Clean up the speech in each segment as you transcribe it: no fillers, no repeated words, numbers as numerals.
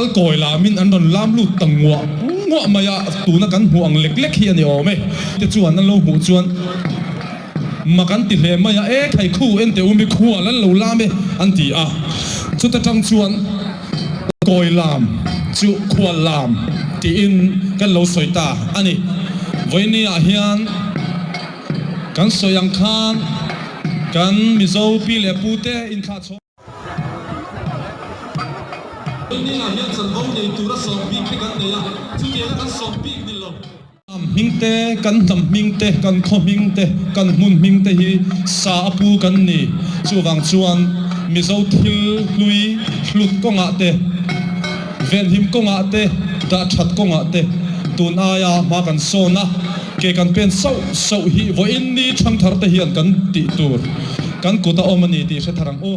Kawi lamin an rawn lam lut ta nguah nguah mai a, tuna kan hmuh ang lek lek hi a ni awm e. Te chuan an lo hmuh chuan mak an ti hle mai a, E khai khu en teh u mi khual an lo lam e an ti a. Chuta tang chuan kawi lam chu khual lam tiin kan lo sawi ta a ni. Vawiini ah hian kan sawi ang khan kan Mizo pi leh pu te inthlah chhawm. India hian chanvo nei tura sawm bik te kan nei a, chutianga kan sawm bik ni lo. Hnam hming te, kan hnam hming te, kan khaw hming te, kan hmun hming te hi sa a pu kan ni. Chuvang chuan Mizo thil hlui hlut kawngah te, venhim kawngah te, dah that kawngah te tun aia hma kan sawn a, ke kan pen sauh sauh hi vawiin ni thangthar te hian kan tih tur kan kut a awm a ni tih hre thar ang u.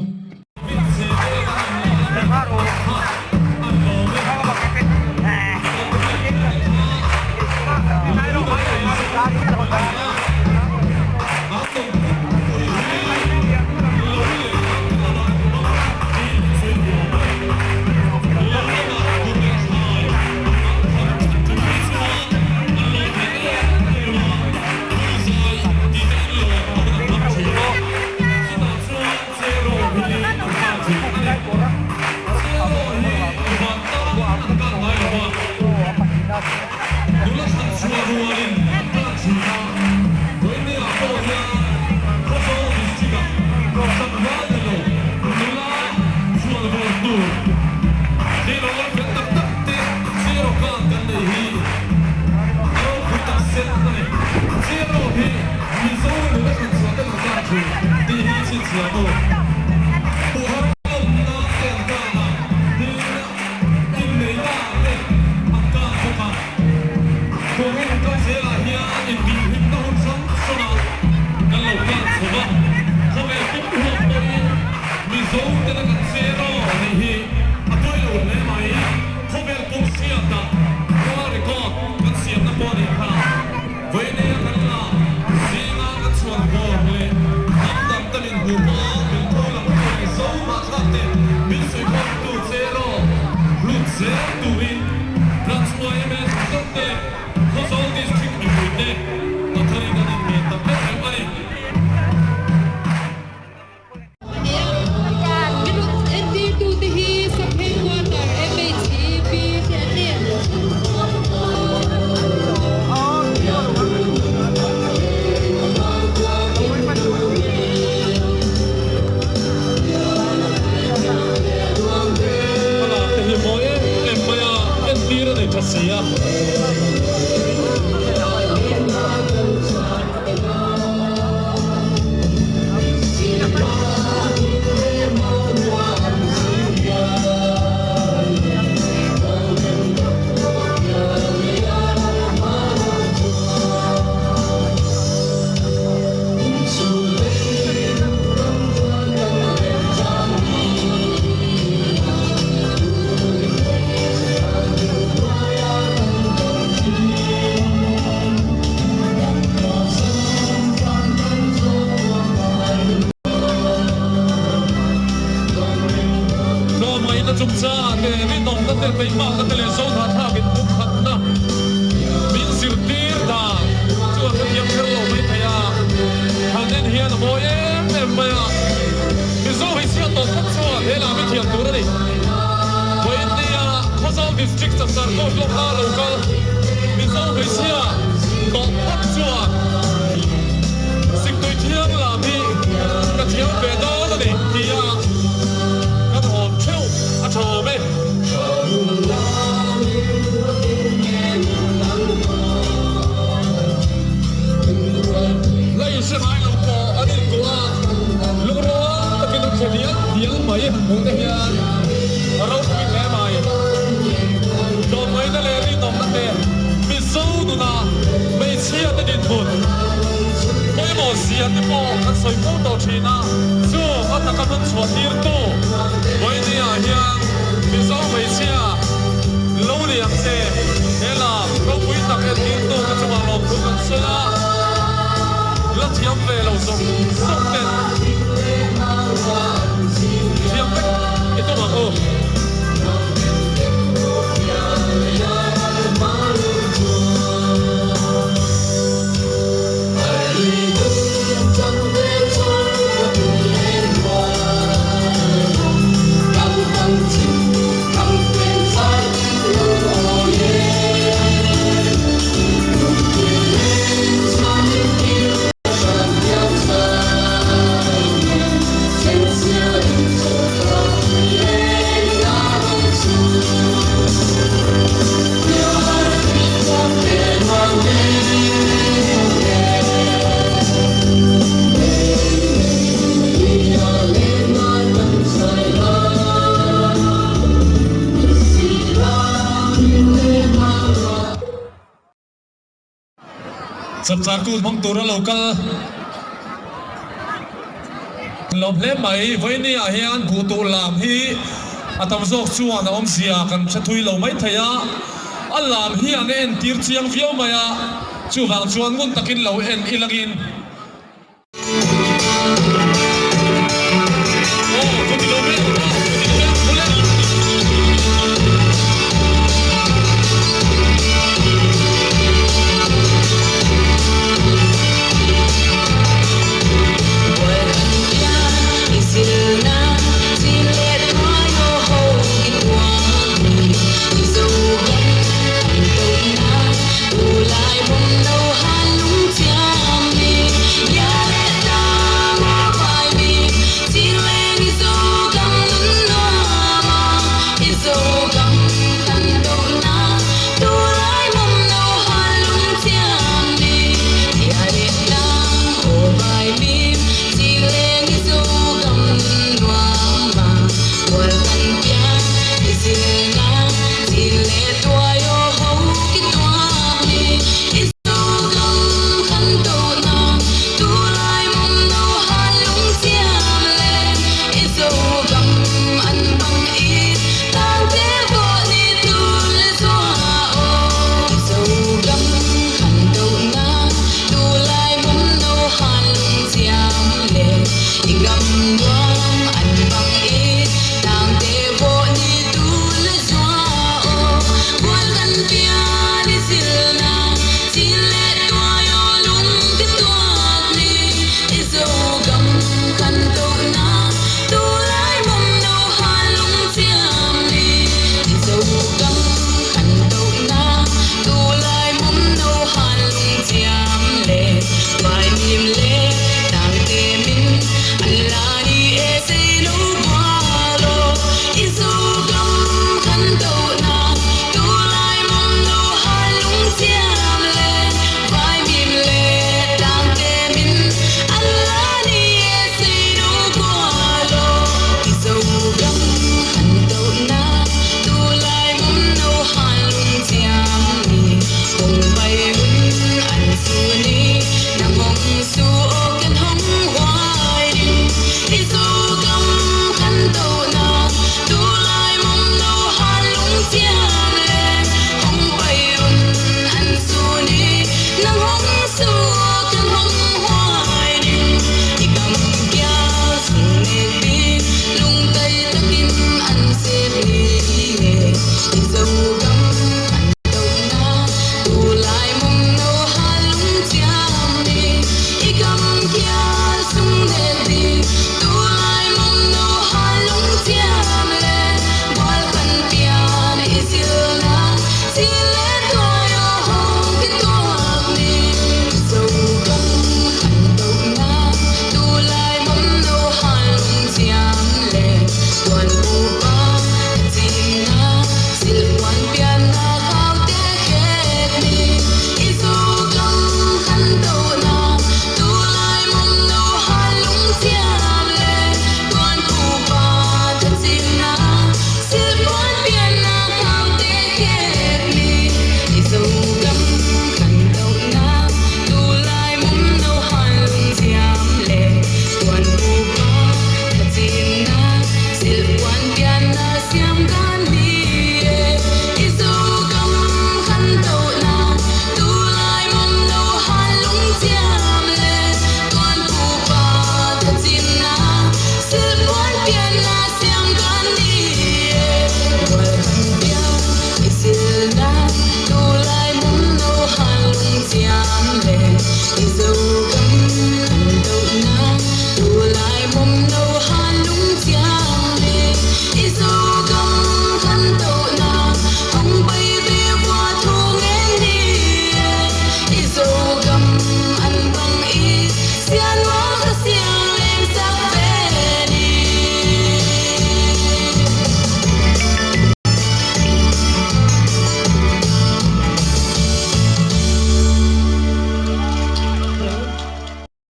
Entirtute hi Sub-Headquarter MHEP te an ni. Thlalak te hi mawi em em mai a, entir a nei tha si a. Tlawmngaihna chungchangah te, rinawmna te, teimakna te leh zohnahthlak in bukhatna min zirtir dan chu a hrethiam kher lo mai thei a, han en hian a mawi em em mai a, Mizo hi chhiat tawh phawt chuan he lam hi thiam tur a ni. Vawiinnia Khawzawl District Cachar Court lawka lo kal Mizo hmeichhia tawh phawt chuan Siktui thiang lam hi ka thiam ve dawn a ni tia kan hawn theuh a tha awm e. La inhre ngai lo pawh an inkuah a, lungrual takin an thla dial dial mai hmuh te hian a ropui hle mai. Tlawmngaihna leh rinawmna te Mizo nuna hmeichhia te dinhmun pawimawh zia te pawh kan sawi fo tawh thin a, chu a taka hman chhuah tirtu Vawinia hian Mizo hmeichhia lo ni ang che, he lam ropui tak entirtu ka chungah lawmthu kan sawi a, la thiam ve lo zawk zawk ten thiam vek i tum ang u. Chapchar kut hmang tura lo kal lo hle mai. Vawiini ah hian buh tuh lam hi a tam zawk chuan a awmzia kan hre thui lo mai thei a, a lam hian a entir chiang viau mai a, chuvang chuan ngun takin lo en ilangin.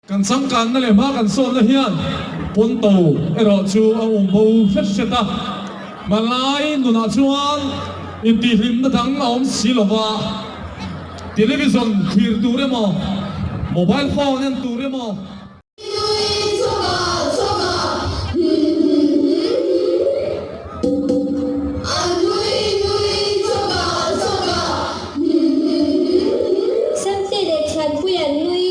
Kan changkanna leh hma kan sawnna hian pawnto erawh chu a um bo hret hret a, hmanlai nunah chuan intihhlimna dang a awm si lova. Television thlir tur emaw, mobile phone en tur emaw. Samte leh Thanpui an nui.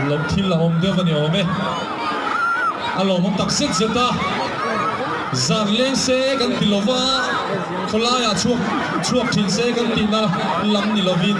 Loh thil a awm deuh a ni awm e. A lawmawm tak zet zet a, zan leng se kan ti lova, khawlaiah chhuak chhuak thin se kan tihna lam ni lovin.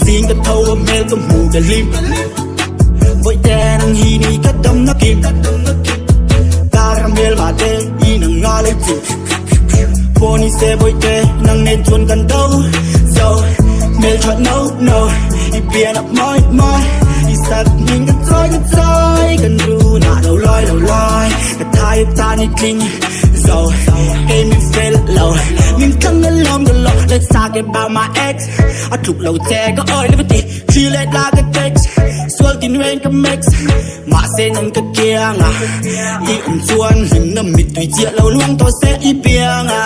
Zing ka tho a hmel ka hmu ka hlim Vawi te nang hi ni ka dam na kim Kar a hmel mah te i nang nga lei chi Pawh ni se vawi te nang nen chuan kan do zo Hmel that no no i pian a mawi mawi I sat hming ka chawi ka chawi kan ru na lo lawi lo lawi Ka thai a ta ni tling zo kei min fel lo Min thlang a lawm ka lo Let's talk about my ex A tluk lo che ka awi lo ti Thli leh tla ka text Sual tin reng ka mix Mahse nang ka kiang a I awm chuan hlimna mittui chiah lo luang tawh se i piang a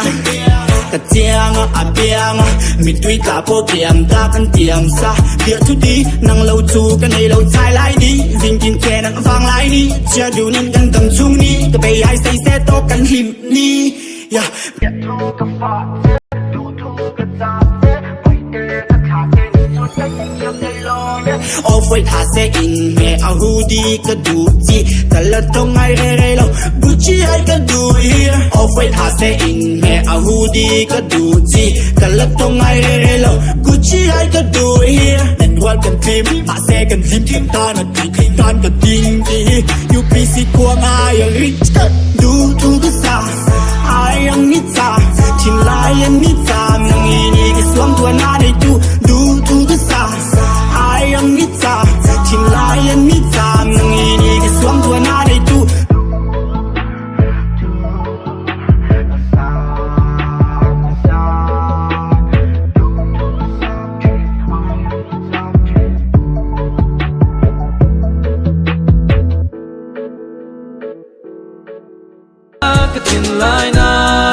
Ka chiang a a piang a Mittui tla pawh tiam ta kan tiam sa Biah thu ti nang lo chu ka nei lo chai lai ni Zing tin che nang vang lai ni Chia dunin kan dam chung ni Ka bei ai sei se tawk kan hlim ni Yeah. Aw fawi tha se in hme a hoodie ka duh chi ka la tawng ngai re re lo Gucci ai ka duh hi Aw fawi tha se in hme a hoodie ka duh chi ka la tawng ngai re re lo Gucci ai ka duh hi Nen rual kan tlim mahse kan hlim kan tan a tih kan tan ka ding tih hi UPC khua ngai a rich ka duh thu ka sa Ai ang ni cha thinlai an ni cha nang i ni ka suam tuan a nei tu duh thu ka sa Ai ang ni cha thinlai an ni cha nang i ni ka suam tuan a nei tu. Ka thinlai na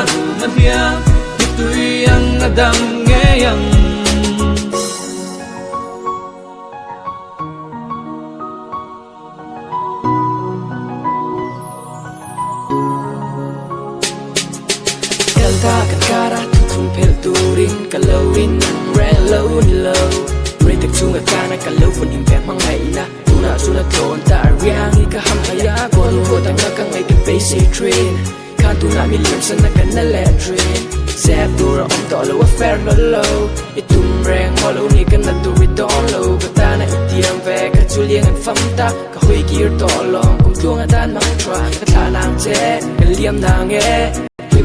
rum a hliam i tui ang a dam ngei ang. Delta kan kara thuthlung phelh turin ka lo in ang reng lo ni lo. Rei tak chung atana ka lo vawn in ve hmangaihna Tunah chuan a tlawn ta a riang hi ka ham hai a Kawn ruat anga ka ngaih ka beisei thin Khan tunah mi liam sana ka na leh thin Zep tur a awm tawh lo a fair hlawl lo I tum reng maw lo ni ka na tur i dawn lo Ka tana i tiam ve ka chu liang an fam ta Ka hawi kir tawh lawng kum tluang atan mang tha Ka thlah nang che ka liam nang e.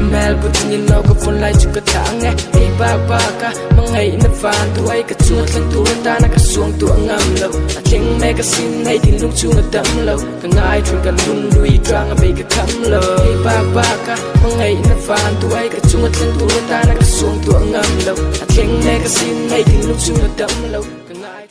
Hmel put ni lo ka phone lai chu ka thlah ang e Hei bak bak a hmangaihna van duai ka chung a thleng tur atana ka suang tu a ngam lo A thleng mek asin hei thinlung chung a dam lo Ka ngai thun ka lung lui tang a bei ka kham lo Hei bak bak a hmangaihna van duai ka chung a thleng tur atana ka suang tu a ngam lo A thleng mek asin hei thinlung chung a dam lo Ka ngai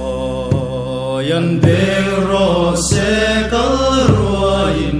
Pathlawi an beng rawh se kal ruaiin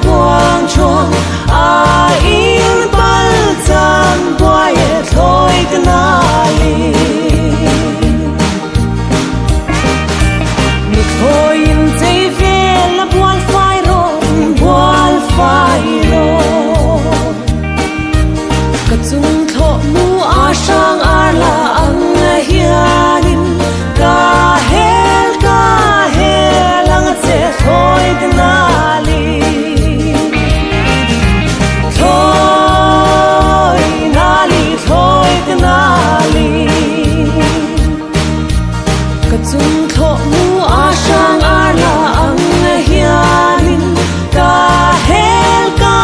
buang chuang a in pal chan buai e thloi te nali Mi thloi in chei vel a bual fai rawh bual fai rawh Ka chung thlawh mu a hrang ar la ang hianin ka hel ka hel ang che thlawi te nali Thlawi nali thlawi te nali Ka chung thlawh mu a hrang ar la ang hianin ka hel ka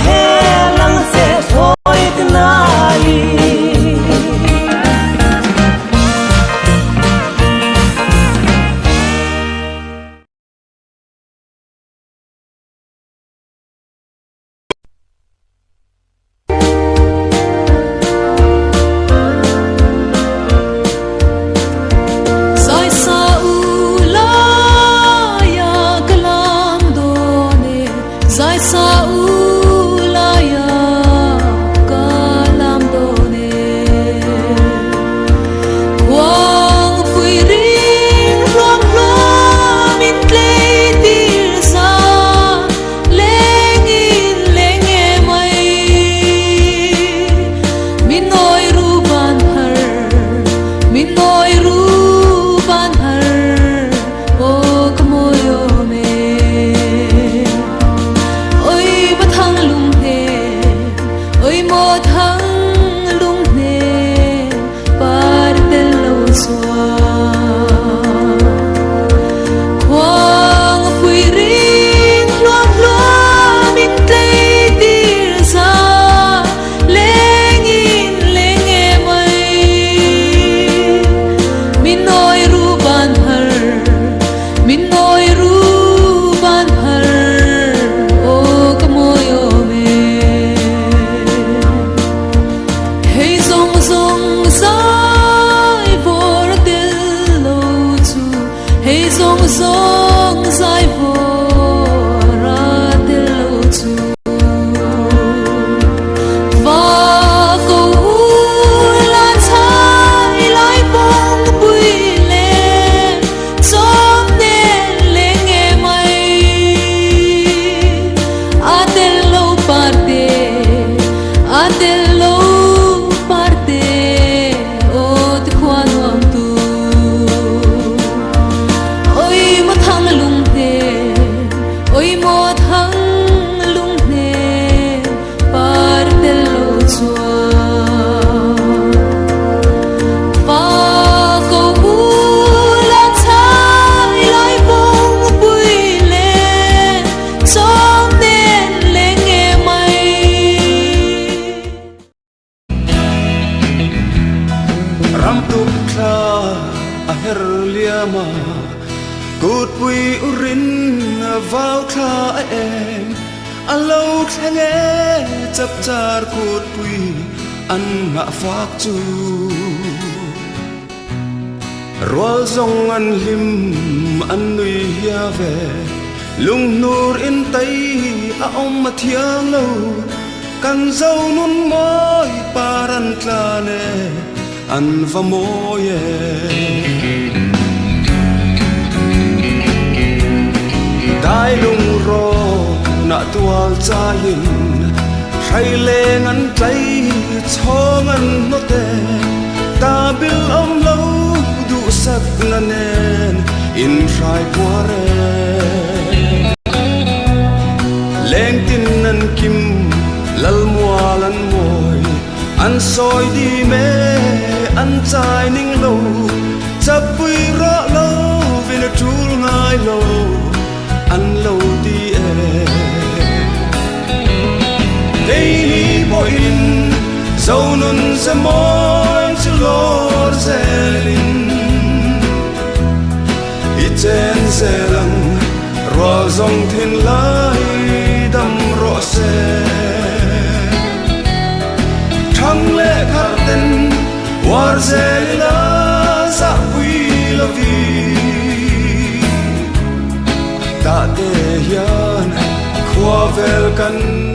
hel ang che thlawi te nali. Zai sa u laia ka lam dawn e, zai sa u laia ka lam dawn e. Khuangpui ring hluam hluam in tlei tir za, leng in leng e mai. Min nawi ru ban har, min nawi ru ban har, aw ka mawi awm e. Oi ma thang lung hne, oi maw thang lung hne, par tel lo chuan. Khuang pui ring hluam hluam in tlei tir za, leng in leng e mai. Min nawi ru ban har, min nawi ru ban har, aw ka mawi awm e. Hei zawng zawng zai vawr a tel lo chu, hei zawng zawng zai vawr a tel lo chu. Va ko u la chhai lai vawng pui len, chawm nen leng e mai. A tel lo parte, a tel lo parte, aw ti khua nuam tu. Oi maw thang lung hne, oi maw thang lung hne, par tel lo chuan. Va ko u la chhai lai vawng pui len, chawm nen leng e mai. Ram tuk thla a her liam a, kutpui urin vau thla a eng a lo thleng e, chapchar kutpui an ngah fak chu. Rual zawng an hlim an nui hia ve, lunghnur in tei a awm a thiang lo, kan zo nun mawi par an tlan e, an va mawi e. Dai lung rawnah tual chaiin hrai leng an tlai chhawng an hnawt e, ta bil awm lo duhsakna nen in hrai puar e. Lengtin an kim lalmual an mawi an sawi dim e, an chai ning lo chapui rawh lo vin a tul ngai lo an lo ti e. Keini pawhin zo nun ze mawi chu lawr zelin i chen zel ang rual zawng thin lai dam rawh se. Thang leh khar ten war zel ila zahpui lovi tah te hian khua vel kan.